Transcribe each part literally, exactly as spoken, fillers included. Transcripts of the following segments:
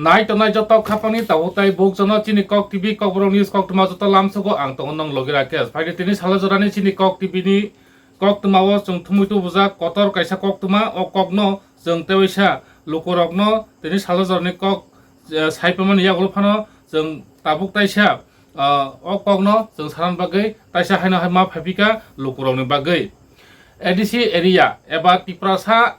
Nai tongnai joto khapangni tabuk tai bukjono chini Kok T V, Kokborok News koktwma joto lamsogo ang tongo nong logi Rakesh. Phaidi tini salo jorani chini Kok T V ni koktwmao chwng thumui tubujak kotor kaisa koktwma, o kokno chwng tewaisa lukurokno tini salo jorani kok, eh, saipamani yagulo phano chwng tabuk taisa, ah, o kokno chwng sanani bagwi taisa haino hai ma phaipika lukurokni bagwi. A D C area eba Tiprasa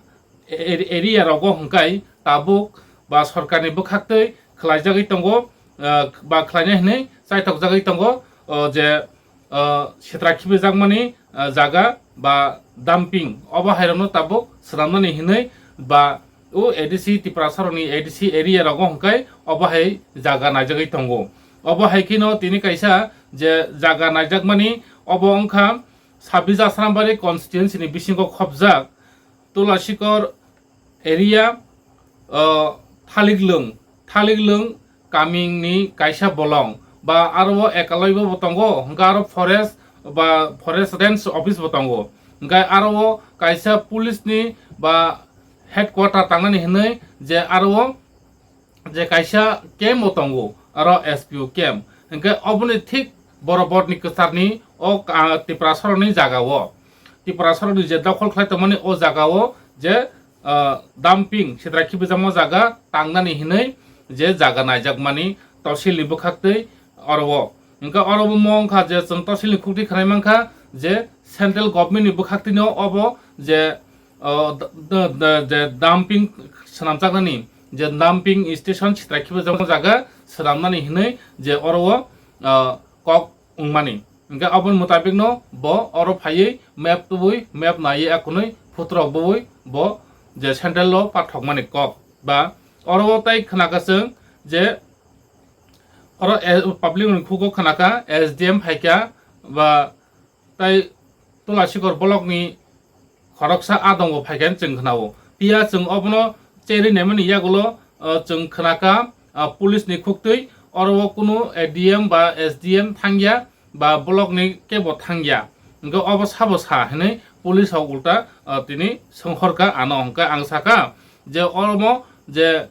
e-, area rogo hwnkhe tabuk ba sorkarni bwkhaktwi khwlaijagwi tongo, ah, ba khwlainai hwnwi chaithokjagwi tongo, oh, je, ah, sitra khibijakmani, ah, jaga ba dumping, obo hairokno tabuk swnamnani hwnwi ba o A D C Tiprasarokni A D C area rogo hwnkhe obo hai jaga naijagwi tongo. Obo hai kheno tini kaisa je jaga naijakmani obo wngkha Sabija Srambari constituency ni bisingo khopjak Tulasikor area, o, Thaliklwng, Thaliklwng kamingni kaisa bolong ba aro o Ekalaibo bo tongo, hwnkhe aro forest ba forest range office bo tongo, hwnkhe aro o kaisa police ni ba headquarter tangnani hwnwi je aro o je kaisa camp bo tongo, aro S P O camp. Hwnkhe oboni thik borok borni kwcharni o ka-, Tiprasarokni jagao, Tiprasarokni je dokhol khlai tongmani o jagao je, ah, dumping, sitra khibijakma jaga tangnani hinwi je jaga naijakmani tosilni bwkhaktwi oro o. Hwnkhe oro bo mo wngkha je chwng tosilni khuktwi khwnai mankha je central government ni bwkhaktwino obo je, o, d-, d-, d-, je dumping swnamjaknani, je dumping station sitra khibijakma jaga swnamnani hinwi je oro o, o, kok wngmani. Hwnkhe aboni mutabikno bo oro phaiwi map tubui, map naiwi akunwi photorok bui bo je central o pathokmani kok. Ba oro o tai khwnaka chwng je oro, eh, public ni khugo khwnaka S D M phaika ba tai Tulasikor block ni khoroksa adongo phaikhe chwng khnao. Phiya chwng obono cherwi naimani yagulo, ah, chwng khnaka, ah, police ni khuktwi oro o kunu A D M ba S D M thangya ba block ni kebo thangya. Hwnkhe obo sabo sa hinwi police rok ulta, ah, tini songkhorka ano hwnkhe ang saka je oromo je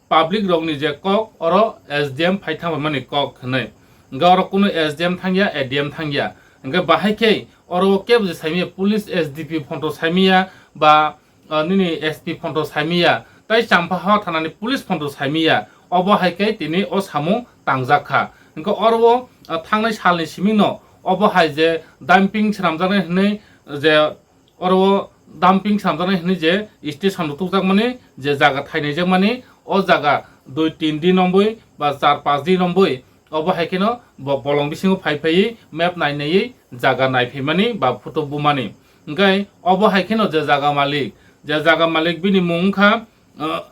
public rokni je kok oro S D M phai thangmani kok hinwi. Hwnkhe oro kunu S D M thangya, A D M thangya. Hwnkhe bahai khe oro kebo je saimanya police S D P photo saimanya ba, ah, nini S P photo saimanya, tai Champaha thanani police photo saimanya. Obo hai khe tini o samung tangjak kha. Hwnkhe oro o, ah, thangnai salni simingno obo hai je dumping swnamjaknai hinwi je oro o dumping swnamjaknai hinwi je station rwtukjakmani je jaga thainaijakmani, o jaga dui tin din wngwi ba char panch din wngwi obo hai kheno bo bolong bisingo phai phaiwi map nai naiwi jaga nai phaimani ba photo bumani. Hwnkhe obo hai kheno je jaga malik, je jaga malik bini mung wngkha, ah,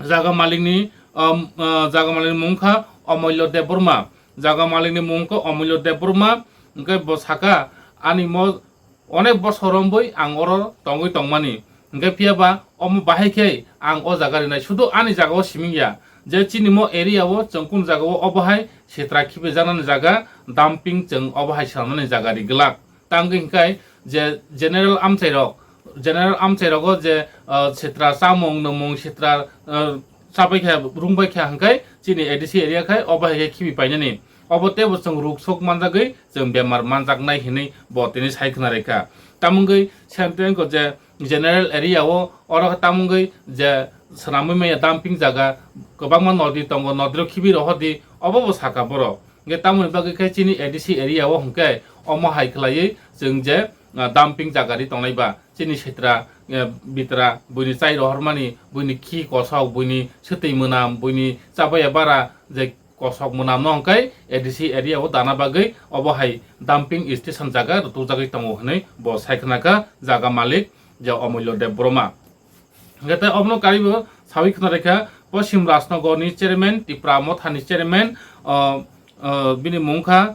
jaga malikni, um, ah, jaga malikni mung wngkha Omulyo Debbarma. Jaga malikni mung wngkha Omulyo Debbarma. Hwnkhe bo saka, ani mo onek bosor romwi ang oro tongwi tongmani. Hwnkhe phiya ba omo bahai khe ang o jaga rinai. Sudu ani jaga o siming ya. Je chini mo area o chwng kunu jaga o obo hai sitra khibijaknani jaga, dumping chwng obo hai swnamnani jaga ri glak. Tangwi hwnkhe je general amchairok, general amchairogo je, ah, sitra chamung nwngmung sitra, ah, chabai kha, rungbai kha hwnkhe chini A D C area khai obo hai khe khibi painani. Obo teibo chwng ruk sok manjagwi chwng bemar manjaknai hinwi bo tini sai khna rikha. Tamungwi Central ko je general area o oro khe tamungwi je swnamwi maya dumping jaga kwbangma nodi tongo, nodiro khibi rohordi, obo bo saka borok. Hwnkhe tamoni bagwi khe chini A D C area o hwnkhe omo hai khwlaiwi chwng je, ah, dumping jaga ri tongnai ba chini sitra, eh, bitra buini chai rohormani, buini khi kosok, buini swtwi mwnam, buini chabaya bara je kosok mwnamno hwnkhe A D C area o dana bagwi obo hai dumping station jaga rwtokjagwi tongo hwnwi bo sai khna kha jaga malik je Omulyo Debbarma. Hwnkhe tei obono karibo sawi khna rikha Poschim Rajnagarni chairman, Tipra Mothani chairman, o, o, bini mung kha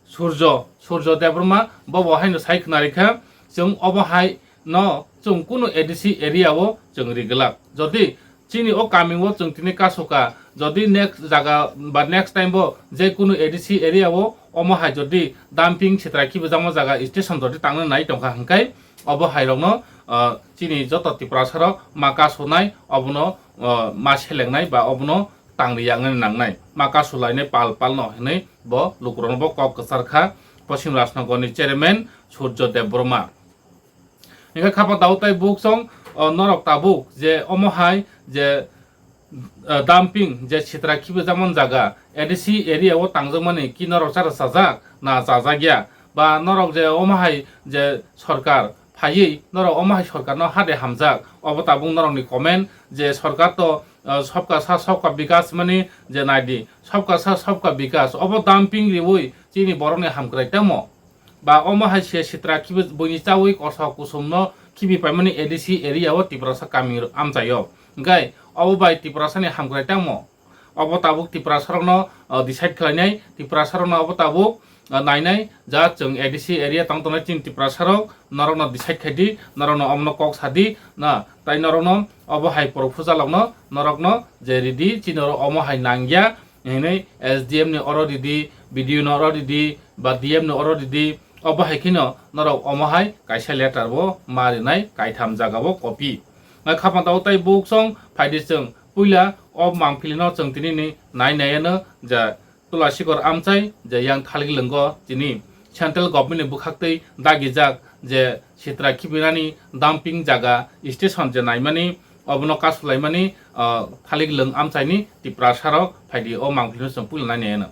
Surjo, Surjo Debbarma, bo bo haino sai khna rikha, chwng obo hai no chwng kunu A D C area o chwng ri glak. Jodi chini o kaming o chwng tini kasoka, jodi next jaga ba next time bo je kunu A D C area o omo hai jodi dumping sitra khibijakma jaga station jodi tangna nai tongkha hwnkhe obo hai rokno ah, chini joto Tiprasarok ma kasunai, obono, ah, ma selengnai ba obono tangri yaknani nangnai, ma kasulainai pal palno hinwi bo lukurokno bo kok kwchar kha Poschim Rajnagarni chairman Surjo Debbarma. Hingkhe khapang tabuk tai buk chwng, o, norok tabuk je omo hai je, o, dumping je sitra khibijakmani jaga A D C area o tangjakmani ki norok chara chajak na chajak ya? Ba norok je omo hai je sorkar phaiwi norok omo hai sorkarno hade hamjak, obo tabuk norokni comment je sorkar to, o, sabka sath sabka bikas mani je naidi, sabka sath sabka bikas, obo dumping riwi chini borokni hamkrai tamo? Ba omo hai se sitra khibi buini chawi kosok kusumno khibi paimani A D C area o Tiprasa kami amchaio. Hingkhe obo bai Tiprasani hamkrai tamo? Obo tabuk Tiprasarokno, o, decide khlainai, Tiprasarokno obo tabuk, o, nainai, ja chwng A D C area tong tongnai chini Tiprasarok, norokno decide khai di, norokno omono kok sa di, na, tai norokno obo hai proposal rokno norokno je ridi, chini oro omo hai nangya, hinwi S D M ni oro ridi, B D O ni oro ridi, ba D M ni oro ridi, obo hai kheno norok omo hai kaisa letter bo ma rinai kaitham jaga o copy. Nai khapang tabuk tai buk chwng phaidi chwng puila o mangpili no chwng tini ni nai nai ano ja Tulasikor amchai je yang Thaliklwngo tini central government ni bwkhaktwi dagijak je sitra khibinani dumping jaga station je naimani obono kasulaimani, ah, Thaliklwng amchaini Tiprasarok phaidi o mangpili no chwng puila nai nai ano.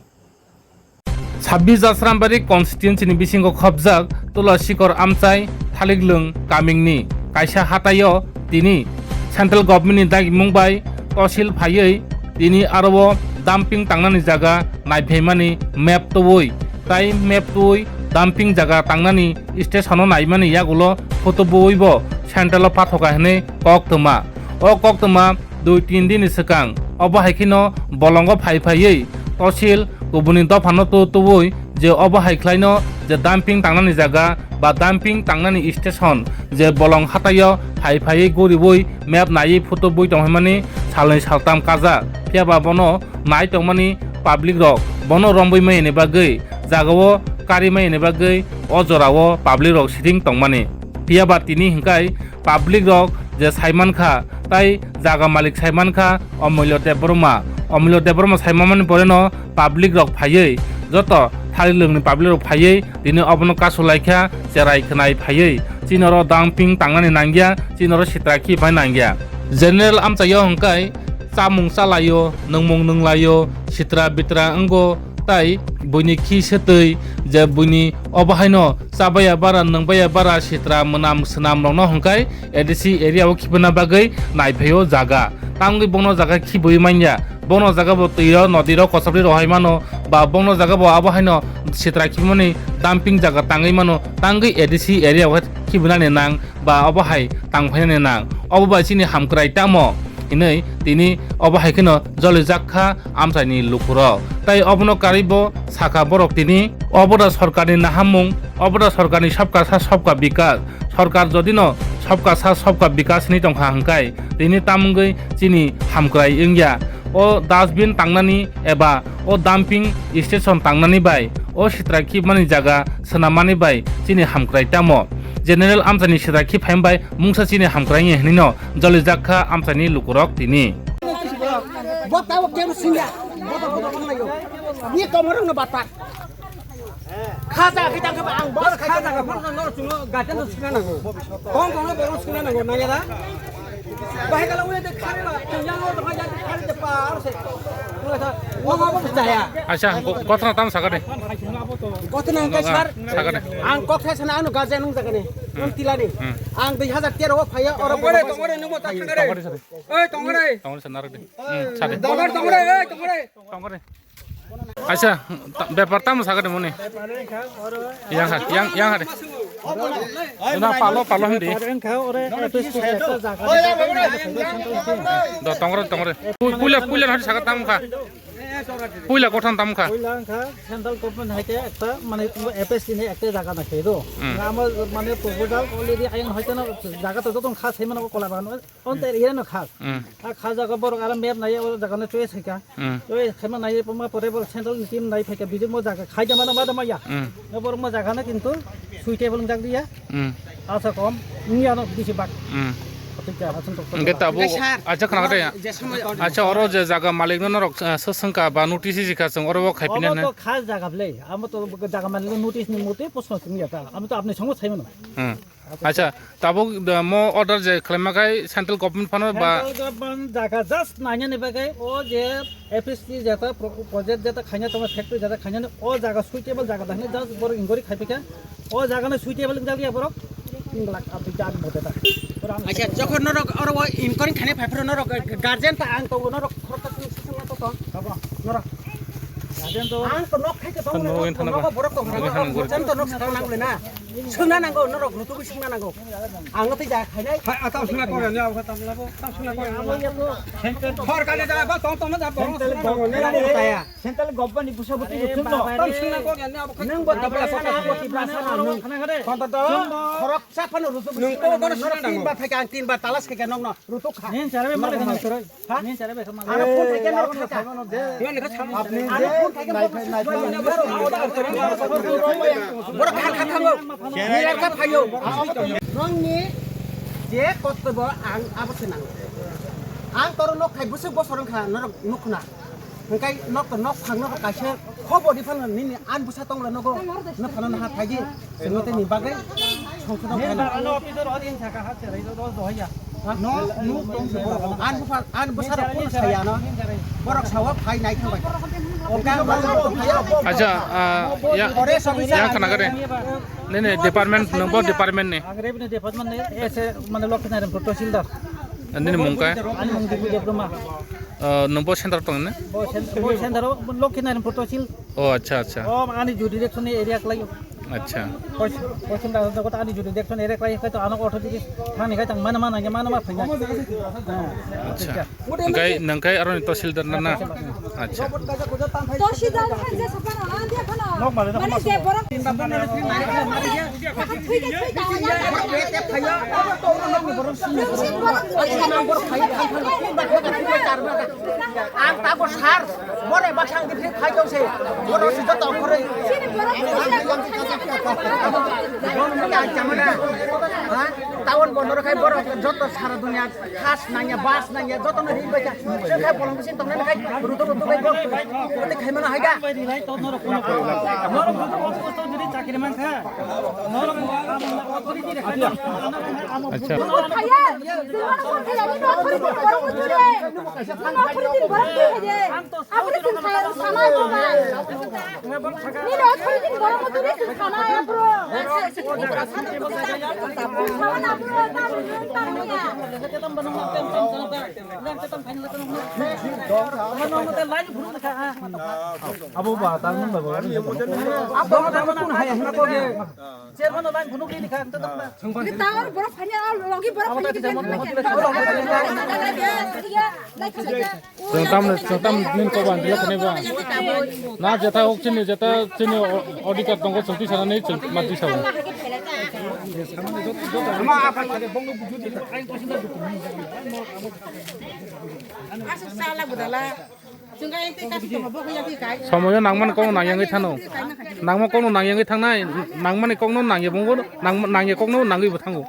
Sabbi Jasrambari constituency ni bisingo khopjak Tulasikor amchai Thaliklwng kamingni kaisa hataio tini central government ni dagimung bai tosil phaiwi tini aro o dumping tangnani jaga naiphaimani map tubui tai map tubui dumping jaga tangnani station o naimani yagulo photo bui bo central o pathoka hinwi koktwma. O koktwma dui tin din ni swkang obo hai kheno bolongo phai phaiwi tosil kubuni dophano tu tubui je obo hai khlaino je dumping tangnani jaga ba dumping tangnani station je bolong hataio phai phaiwi guriwi map naiwi photo bui tongmani salnwi saltam kaja. Phiya ba bono nai tongmani public rok bono romwi maya ni bagwi jagao kari maya ni bagwi o jorao public rok sitting tongmani. Phiya ba tini hwnkhe public rok je saimankha tai jaga malik saimankha Omulyo Debbarma. Omulyo Debbarma saimamani poreno public rok phaiwi joto Thaliklwngni public rok phaiwi tini obono kasulaikha cherai khwnai phaiwi. Chini oro dumping tangnani nangya, chini oro sitra khiphai nangya. General amchaio hwnkhe chamung chalaio, nwngmung nwnglaio, sitra bitra wngo, tai buini khi swtwi je buini obo haino chabaya bara, nwngbaya bara sitra mwnam swnam rokno hwnkhe A D C area o khibina bagwi naiphaio jaga. Tamgwi bono jaga khibui manya, bono jaga bo twi rok nodi rok kochopri rohai mano, ba bono jaga bo abo haino sitra khibimani dumping jaga tangwi mano, tangwi A D C area o khibinani nang. Ba obo hai tangphainani nang, obo bai chini hamkrai tamo hinwi tini obo hai kheno jolijak kha amchaini lukurok. Tai obono karwi bo sakha borok tini obo da sorkarni nahamung, obo da sorkarni sabka sa sabka bikas, sorkar jodino sabka sa sabka bikas hinwi tongkha hwnkhe tini tamungwi chini hamkrai wngya. O dustbin tangnani eba o dumping station tangnani bai o sitra khibmani jaga swnammani bai chini hamkrai tamo. General amchaini sitra khibphaima bai mungsa chini hamkrai wngya hinwi no jolijak kha amchaini lukurok tini. Bo tabo kebo singya. Bo to bo to wnglaio. Ni tomorong no batak. Khaja kita ke ang bo khaja ke bo no no chungo gaten no singna nango. Kong kong no bo singna nango nangya da. Bahai kala ule de khare ba yang no to khaja khare de pa ar se. Ule ta wo ma bo jaya. Acha, go-, gotna tam sakade. Gotna ang ka sar. Sakade. Ang kok sa sana anu gaja nung jagane. Nung tilani. Hmm. Ang dui hazar tero o phaya oro. Tongore, tongore, nung mo ta thangare. Tongore sare. Oi, tongore. Tongore sare narak de. Hmm, sare. Tongore, tongore, oi, tongore. Tongore. Acha, ta-, bepar tamo sakade muni. Yang ha, yang, yang ha de. Una palo, palo hindi. Do, tongore, tongore. Pu-, puila, puila hari sakat tamo kha. Puila kotham tamo kha. Puila wngkha central government hai khe ekta, mane, F S C ni ekta jaga na khe do. Hmm. Nga amo, mane, proposal already ayang hai khe no jaga to joto kha sai mano kola bagan. On ter area no kha. Hmm. A kha jaga borok ara map nai o jaga no choice hai kha. Hmm. Choice khai ma nai poma pore borok central ni team nai phai kha bijik mo jaga khai jama no ma da ma ya. Hmm. No borok mo jaga no kintu Suitable wngjak liya. Hmm. Asa kom, wngya no bisi bak. Hmm. Hingke tabuk, acha khna khe. Acha oro je jaga malik no norok, ah, swswngkha ba notice rikha chwng oro bo khaipina. Obo to khas jaga bwle. Amo to jaga malik no notice ni mote proshno swngya ta. Amo to apni songo sai mano. Hmm. Acha, tabuk, mo order je khlaima khai central government phano ba. Central government jaga just nainani bagwi o je F S T jeta pro-, project jeta khaina tongo, factory jeta khaina ni o jaga suitable jaga dahne just borok inquiry khai phika. O jaga no suitable wngjakya borok tin lakh abdi jan mote ta. Acha, jokhon norok oro o inquiry khaina phai phuru norok guardian ta ang tongo, norok khoroksa tini sising ma to tong. Norok. Guardian to ang to nok khai to tong, nok win thana ba. Borok tong. Nok win thana guardian to nok sakang nang le na. Sungna nango, norok rutubi sungna nango. Ang no tei ja khainai. Hai, atam sungna kore, ne abo tam labo, tam sungna kore. Abo ya to. Hor kale da ba, tong tong da, borok sungna nango, ne abo kaya. Central government ni busa buti butung no. Tam sungna kore, ne abo kaya. Nang bo Tiprasa na, nang bo Tiprasa na, nang. Konta to, khorok sa phano rutubi sungna nango. Tin bar thai ka, ang tin bar talas khai ka nong no, rutuk kha. Nin chara be malik nang chara. Ha? Nin chara be kha malik. Ano phone thai ka norok kha. Ano phone thai ka. Borok kha kha thango. Nokni je kortobo ang abo se nango. Ang toro nok khai bwswk bosor wngkha norok nukhna. Hwnkhe nok to nok phang nok kaisa khobo di phano nini an bwsa tongla nogo. Nokhano naha phaidi. Sengno tei ni bagwi songkhe tong khe. Ano officer odi saka ha cherai do do ya. No, no, an bwsa, an bwsa rok phano saya no. Borok sawa phai nai thang bai. Acha, ah, ya, ya khna kare. Nini department, nungbo department ni? Ang revenue department ni, ese, mane, Lokhi Narayanpur Tahsildar. Nini mung kai? Ani mung Dipu Debbarma. Ah, nungbo center tong ne? Bo cen-, bo center o, Lokhi Narayanpur Tahsil. Oh, acha, acha. O, ani jurisdiction ni area klai. Acha. Pos-, poschim da, da, kota ani jurisdiction area klai, kai to ano authority thani kai tang mana mana, mana ma phai. Acha. Nangkai, nangkai aroni Tahsildar na na? Acha. Tahsildar khan je sapa na, dia khana. Nok mare, nok mare. Mane je borok. Thwi de thwi da. Nungsin borok thwi da. Ang tabo sar, bore baksa ang dipri khai tong se. Borok si joto khoroi. Sini borok thwi da. Ang chamana. Ha? Tawon bondor khai borok joto sara dunia. Khas nangya, bas nangya, joto no ri bacha. Sengkha bolong bisin tongnai khai, rutu rutu khai bok. Ate khai mano haida. Norok rutu rutu to jodi chakri man kha. Norok authority re khai. Acha. Khaya, khaya, ni authority borok tu re. Ni authority borok tu re. Aboni sing kaya sama itu, Bang. Ni lo khori tin borok mo turi sing sama ya, bro. Sama na, bro, tam, tam ya. Abo ba, tam ba, ba. Abo ba, tam kun hai, hai ko ge. Chairman line phunuk ni kha, tam ba. Ni tawar borok phani, logi borok phani. Chwng tam, chwng tam nini kok bandila khani ba. Na jeta hok chini, jeta chini o-, auditor tongo, chwng twi sanani chwng ma twi sao. Somoyo nangmani kokno nangyangwi thano. Nangma kokno nangyangwi thangnai, nangmani kokno nangya bungo, nang-, nangya kokno nangwi bo thango.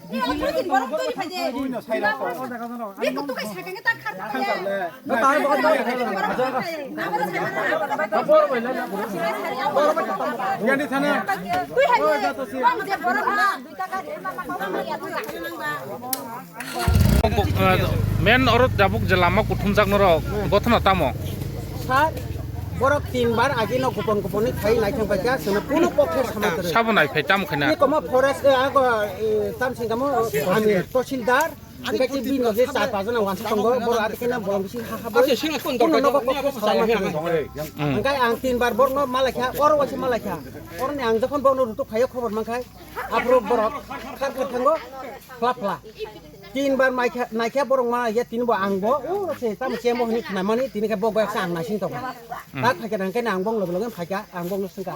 Ni authority borok twi phaide. Biko tukai sakang ta khar ta. Twi haide. Main oro tabuk je lama kuthumjak norok gothona tamo? Sir, borok tin bar agi no kupon kupon ni khai naithang paikha, sino kuno pokhe samai kwrwi. Sabo naiphai tamo khaina? Ni komo forest, eh, ago, eh, tam singkamo, ani tahsildar, Hingke chini bini je char pajana wansa tongo, borok ati kena bolong bisi ha ha bai. Kuno nogo kok kok salama kha. Hingke ang tin bar borokno malaikha, oro waisa malaikha. Oroni ang jokhon borokno rutuk khaio khobor mankhai, aphuru borok khar khar thango, phla phla. Tin bar maikha, naikha borok malaikha, tini bo ang bo, o se tamo chemo hini khnamani, tini khe bo goyaksa ang naising tongkha. Ta phaikha hingke ang bong loge loge phaikha, ang bongno swngkha.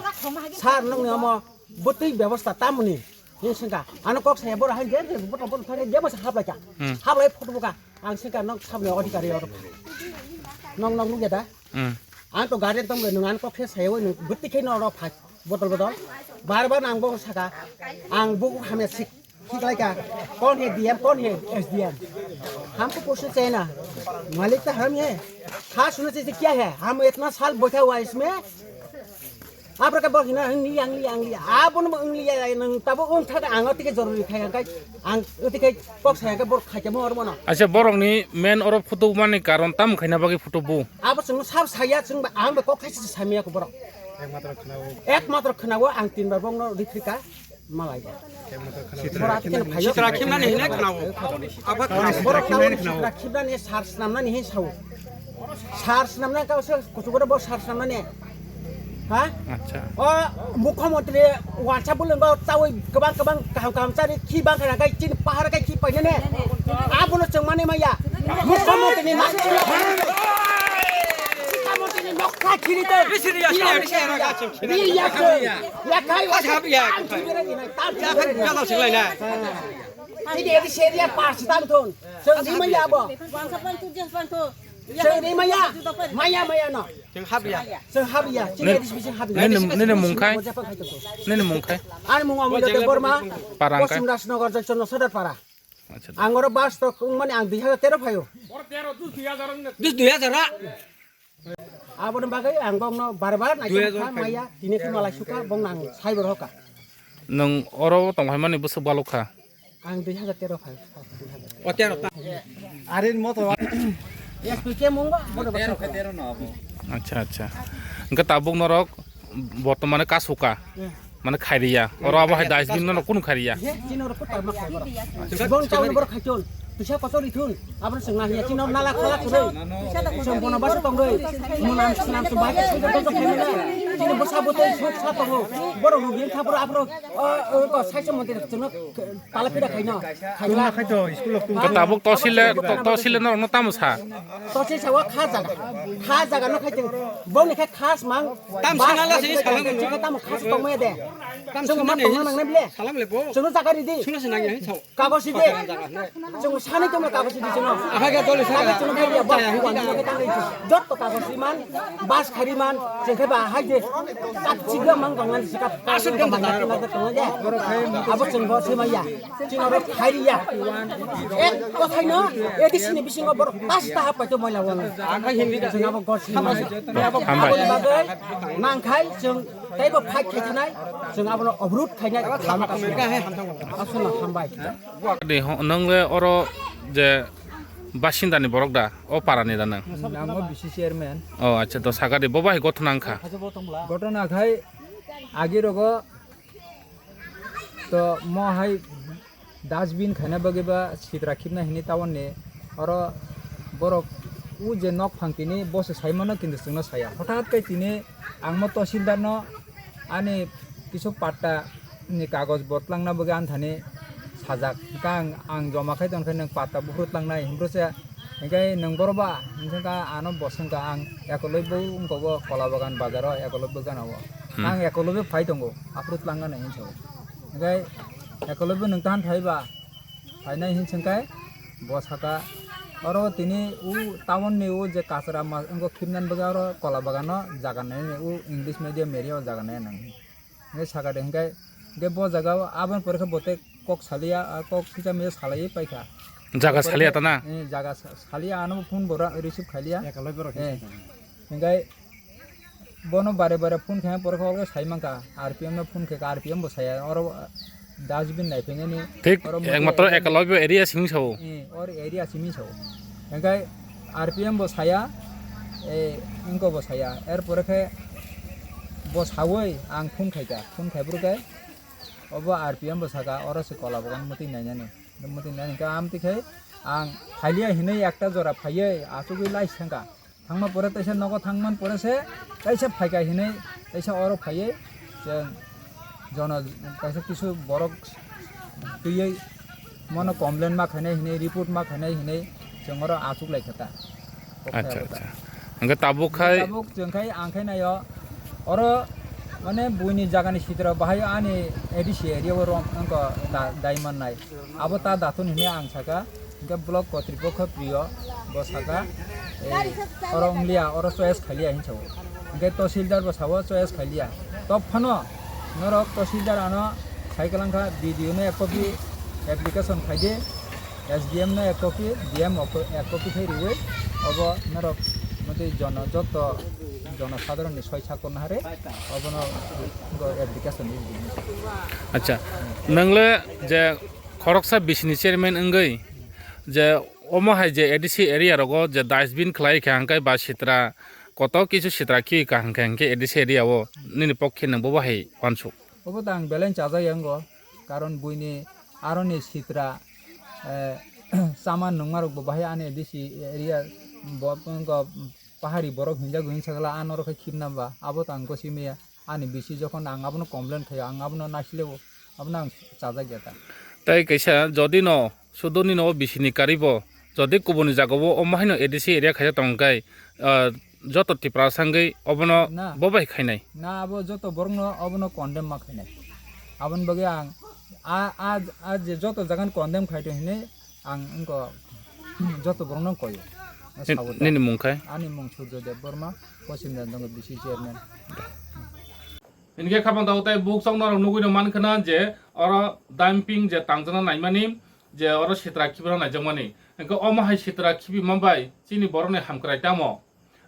Sir, nokni omo bwtwi bebosta tamoni? Hini swngkha. Ano kok saya borok hai je, je, botol, botol thangkhe je masa haplaikha. Hmm. Haplai photo buka. Ang swngkha, nok sabni odhikari oro. Nok, nok nukya da? Hmm. Ang to gari ekdom le, nwng ano kok khe saya, nwng bwtwi khe no oro phai. Botol, botol. Bar bar ang bo saka. Ang bo hamya sik, sik laika. कौन है डीएम, कौन है एसडीएम? हमको पूछना चाहिए ना। मालिक तो हम ही है। खास होना चाहिए क्या है? हम इतना साल बैठा हुआ है इसमें। Abraka bo hina ang li, ang li, ang li. Abono bo ang li, ang tabo ang thada ang otike jorori khai ang kai. Ang otike kok saya ke bor khai ke mo ormono. Acha, borokni main oro photo mani karon tam khaina bagwi photo bu. Abo chwng sab saya chwng ba ang ba kok khai se samya ko borok. Ekmatro khnawo. Ekmatro khnawo ang tin ba bongno rikhrika malai. Ekmatro khnawo. Sitra khimnani hine khnawo. Abo khnawo. Borok khimnani khnawo. Sitra khimnani sar snamnani hin sao. Sar snamna ka se kuchukore bo sar snamna ne. Ha? Acha. O mukhyamantri wansa bulung ba chawi kwbang kwbang kaham kaham chari khi bang khana kai chin pahar kai khi paina ne. Abono chwng mani maya. Mukhyamantri ni nak. Mukhyamantri ni nok kha khiri te. Bisi riya, riya, riya, riya, riya. Riya, riya, riya. Ya kai wa. Tam chibere ni na. Tam chibere ni na. Ini edi seria pas tam thon. Chwng di maya bo. Chwng ri maya, maya, maya no. Chwng habya. Chwng habya, chini Nen-, edi sibisi habya. Nini, nini mung khai? Nini mung khai? Ani mung Amulya Debbarma. Parang khai? Poschim Rajnagar, Joychondra Sodar Para. Acha. Ang oro bus tok wngmani ang dui hajar tero phaio. Dus dui hajar ra. Aboni bagwi ang bongno bar bar nai Dui hajar kha khai. Maya, tini khe malai sukha, bongno ang cyber hoka. Nwng oro tong phaimani bwswk balok kha? Ang dui hajar tero khai, dui hajar. O tero ta. Arin moto. Yes, tu ke mungba, bodo bodo. Acha, acha. Hingke tabuk norok bortomane kasuka. Mane khairiya. Oro abo hai dustbin no kunu khairiya. Ye, chini oro kutar ma khai borok. Bong chawi borok khaichun. Tuisa kotor ithun. Abro sengna hiya chini oro nala khala kuroi. Song bono baso tongoi. Munam snam tu bai khai borok khai mena. Chini bosa botoi sok sa tongo. Borok rugi thapro abro. O, o, ko sai se mondir chino. Tala pida khaino. Khaino. Khaito, school of Ka tabuk tosile, to-, tosile no, no tamo sa. Tosi sawa kha jaga. Kha jaga no khai tong. Boni khe khas mang. Tam sana la se salang no. Tam khas tong me de. Tam sana tong nang ne ble. Salang le bo. Chwng jaga ri di. Suna se nang ya sao. Kagos ri di. Chwng sani tong kagos ri di chwng. Aha ga dole sa. Kagos chwng khai ya ba. Jot to kagos ri man. Bus khari man. Chwng khe ba hai de. Kap chigla mang tong nang si kap. Asuk gam da. Abo chwng bo se ma ya. Chini oro khairiya. Ek kothai no, A D C ni bisingo borok pasta hap paito moila wano. Ang khai hindi ka. Chwng abo gor sini. Hambai. Aboni bagwi nang khai chwng teibo fight khai thanai, chwng abono obrut khainai lama kasino. Aswkno hambai. De ho-, nwng le oro je basinda ni borok da, o para ni da nwng? Ang o B C chairman. O, acha, to saga de, bo bai gothona wngkha. Gothona khai agi rogo To mo hai dustbin khaina bagwi ba sitra khibna hini town ni oro borok o je nok phang tini bo se sai mano kintu chwngno saya. Hothat khe tini ang mo tahsildar no ani kisu patta ni kagoj bo twlangna bagwi ani thani sajak. Hwnkhe ang, ang joma khai tongkhe nwng patta buphuru twlangnai hinphuru se Hingke nwng boro ba? Hingke ano bo swngkha ang ekoloi bo wngkha bo Kola Bagan bazar o ekoloi bo gana o. Hmm. Ang ekoloi bo phai tongo, aphuru twlang gana hinwi sao. Hingke ekoloi bo nwng tahan phai ba? Phainai hin swngkhe bo saka oro tini o town ni o je kachra ma wngkha khibnani bagwi oro Kola Bagan o jaga nai o English medium area o jaga nai nang. Hingke saka de hingke, hingke bo jaga o aboni pore khe bo tei kok saliya, a kok kisa misa salaiwi paikha. Jaga saliya ta na? Eh, jaga sa-, saliya ano phone bo ra-, receive khailiya. Ekoloi borok Eh, hingke bono bare bare phone khe pore khe sai mankha, R P M no phone khe R P M bo saya, oro dustbin nai phengani. Thik, oro ekmatro moto Ekolobyo area simi sao. Eh, or area simi sao. Hingke R P M bo saya, eh, wngko bo saya. Er pore khe bo saui ang phone khaikha. Phone khai phuru khe obo R P M bo saka, oro se Kola Bagan mwtwi nainani. Mwtwi nai hingke amtwi khai Ang phailiya hinwi ekta jora phaiwi achugwi lai sengkha. Thangma pore teisa nogo thangman pore se teisa phaikha hinwi teisa oro phaiwi chwng jono kaisa kisu borok twiwi mono complain ma khainai hinwi report ma khainai hinwi chwng oro achuk lai kha ta. Acha, acha. Hingke tabuk khai tabuk chwng khai ang khai nayo oro mane buini jagani sitra bahai ani A D C area o rom wngko da-, dai mannai. Abo ta dathun hinwi ang saka. Hingke block kotripokho priyo bo saka, "Ei, oro wnglia, oro choice khailiya," hinwi sao. Hingke tahsildar bo sao, "Choice khailiya." Tok phano norok tahsildar ano sai kwlangkha, B D O no ek copy application khaidi, S D M no ek copy, D M ek copy khai riwi obo norok motwi jono joto jono sadharonni soi sakorno hare obono go application ri di. Acha, nwngle je khoroksa bisini chairman wngwi je omo hai je A D C area rogo je dustbin khlai kha hwnkhe ba sitra koto kisu sitra khi kha hwnkhe, hwnkhe A D C area o nini pokhe nang bobo hai wansuk. Obo ta ang belai chajak yango, karon buini aroni sitra, eh, chama nungmarok bo bahai ani A D C area bo wngkha pahari borok hinjak hinwi sakla, ah, norok khe khibna ba, abo ta ang gosi maya. Ani bisi jokhon ang abono complain khaio, ang abono naisle o, abono ang chajak ya ta. Tai kaisa jodi no sudo nini o bisini karibo, jodi kubuni jagao omo haino A D C area khaijak tong khe, ah, joto Tiprasa wngwi obono na, bo bai khainai. Na, abo joto borokno obono condemn ma khainai. Aboni bagwi ang a, a, a je joto jagan condemn khai tong hinwi ang wngkha joto borokno koyo. Nin-, sabo ta. Nini mung khai? Ani mung Surjo Deb Borma, Poschim Jandongo B C chairman. Hinkhe khapang tao tai buksong norok nugwi no mankha na je oro dumping je tangjakna naimani je oro sitra khibra naijakmani. Hinkhe omo hai sitra khibima bai chini borokni hamkrai tamo?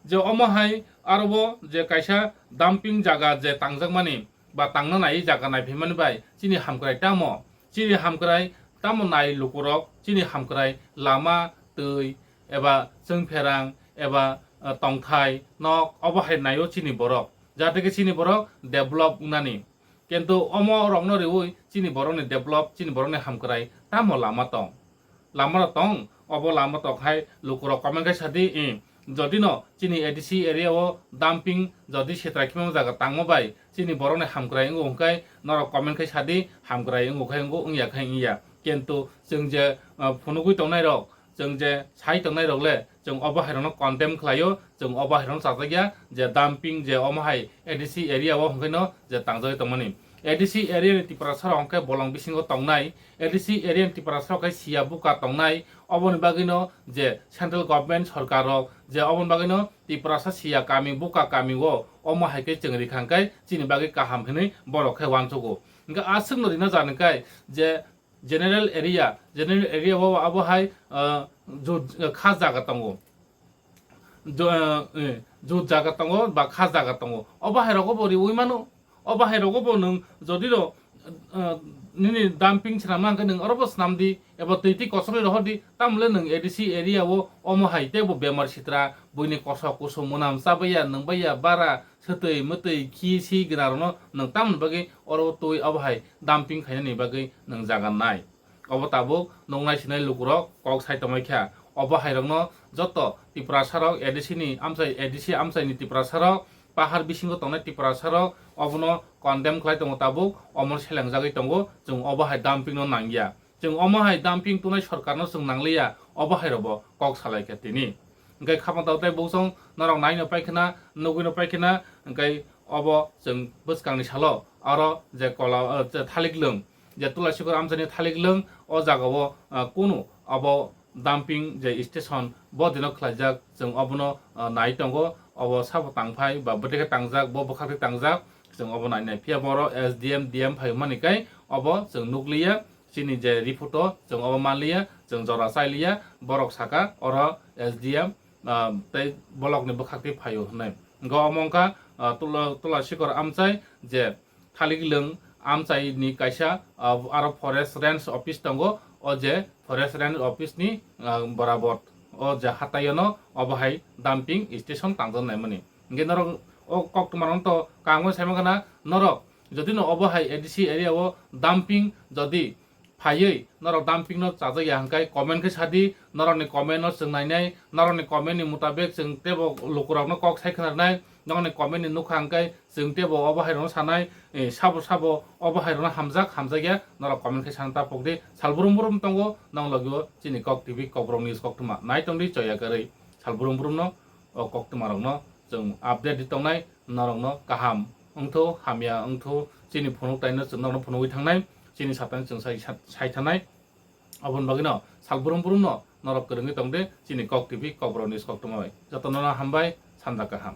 Je omo hai aro bo je kaisa dumping jaga je tangjakmani ba tangna nai jaga naiphaimani bai chini hamkrai tamo? Chini hamkrai tamo nai lukurok? Chini hamkrai lama, twi, eba chwngpherang, eba, eh, tongthai, nok, obo hai naio chini borok. Jate khe chini borok develop wngnani. Kintu omo rokno riui chini borokni develop, chini borokni hamkrai tamo lama tong? Lama rok tong, obo lama tong hai lukurok comment khai sadi, eh, jodi no chini A D C area o dumping jodi sitra khimang jaga tangma bai chini borokni hamkrai wngo hwnkhe norok comment khai sadi, hamkrai wngo khai wngo, wngya khai wngya. Kintu chwng je, ah, phunugwi tongnai rok, chwng je sai tongnai rok le, chwng obo hai rokno condemn khlaio, chwng obo hai rokno chajak ya je dumping je omo hai A D C area o hwnkhe no je tangjagwi tongmani. A D C area ni Tiprasa rok hwnkhe bolong bisingo tongnai, A D C area ni Tiprasa rok khe siya buka tongnai, oboni bagwi no je central government sorkar rok je oboni bagwi no Tiprasa siya kami buka kami o omo hai khe chwng rikha hwnkhe chini bagwi kaham hinwi borok khe uansugo. Hwnkhe aswk no rina jar hwnkhe je general area, general area o abo hai, ah, jut, kha jaga tongo. Jo-, eh, eh, jut jaga tongo ba kha jaga tongo. O bahai rogo bo riui mano. O bahai rogo bo nwng jodi ro, eh, nini dumping swnamna hwnkhe nwng oro bo swnam di, eba twi twi kochorwi rohor di, tamle nwng A D C area o omo hai tei bo bemar sitra, buini kosok kusu mwnam chabaiya, nwngbaiya, bara, swtwi mwtwi, khi si gwnarokno nwng tamoni bagwi oro twi obo hai dumping khainani bagwi nwng jaga nai. Obo tabuk nuknai sinai lukurok kok sai tongmai kha. Obo hairokno joto Tiprasarok A D C ni amchai, A D C amchaini Tiprasarok, pahar bisingo tongnai Tiprasarok obono condemn khlai tongo tabuk, omono selengjagwi tongo, chwng obo hai dumping no nangya. Chwng omo hai dumping tunai sorkarno chwng nangliya, obo hai robo kok salai kha tini. Hwnkhe khapang tao tei buksong norok naino paikhna, nugwino paikhna, hwnkhe obo chwng bwskangni salo aro je kola, o, je thalik lwng, je Tulasikor amchaini thalik lwng, o jagao, o, kunu obo dumping je station bo dino khlaijak, chwng obono, o, nai tongo, obo sabo tangphai ba bwtwi khe tangjak, bo bwkhak twi tangjak, chwng obo nainai. Phiya boro S D M, D M phai mani kai obo chwng nukliya. Chini je report o chwng obo manliya, chwng jora chailiya, borok saka oro S D M, ah, tei bolokni bwkhak twi phaio hwnwi. Hwnkhe omo wngkha, ah, Tula-, Tulasikor amchai je thalik lwng amchaini kaisa, ah, aro forest range office tongo, o je forest range office ni, ah, borabot o je hataiono obo hai dumping station tangjak naimani. Hwnkhe norok o koktwmarokno to kangwi saimankha na norok, jodi no obo hai A D C area o dumping jodi Phaiwi norok dumping no chajakya hwnkhe comment khe sadi, norokni comment no chwng nainai, norokni comment ni mutabek chwng teibo lukurokno kok sai khwnarnai, norokni comment ni nukha hwnkhe chwng teibo obo hairokno sanai, eh, sabo sabo obo hairokno hamjak hamjakya norok comment khe sana ta pokdi. Sal brum brum tongo nong logio chini Kok T V Kokborok News koktwma nai tongdi choya kwrwi. Sal brum brum no o koktwma rokno chwng update di tongnai, norokno kaham wngthu hamya wngthu chini phunuk taino chwng norokno phunugwi thangnai, chini satani chwng sai, sai thanai. Aboni bagwino sal brum brum no norok kwrwngwi tongde chini Kok T V Kokborok News koktwma bai. Jotono no hambai, sanja kaham.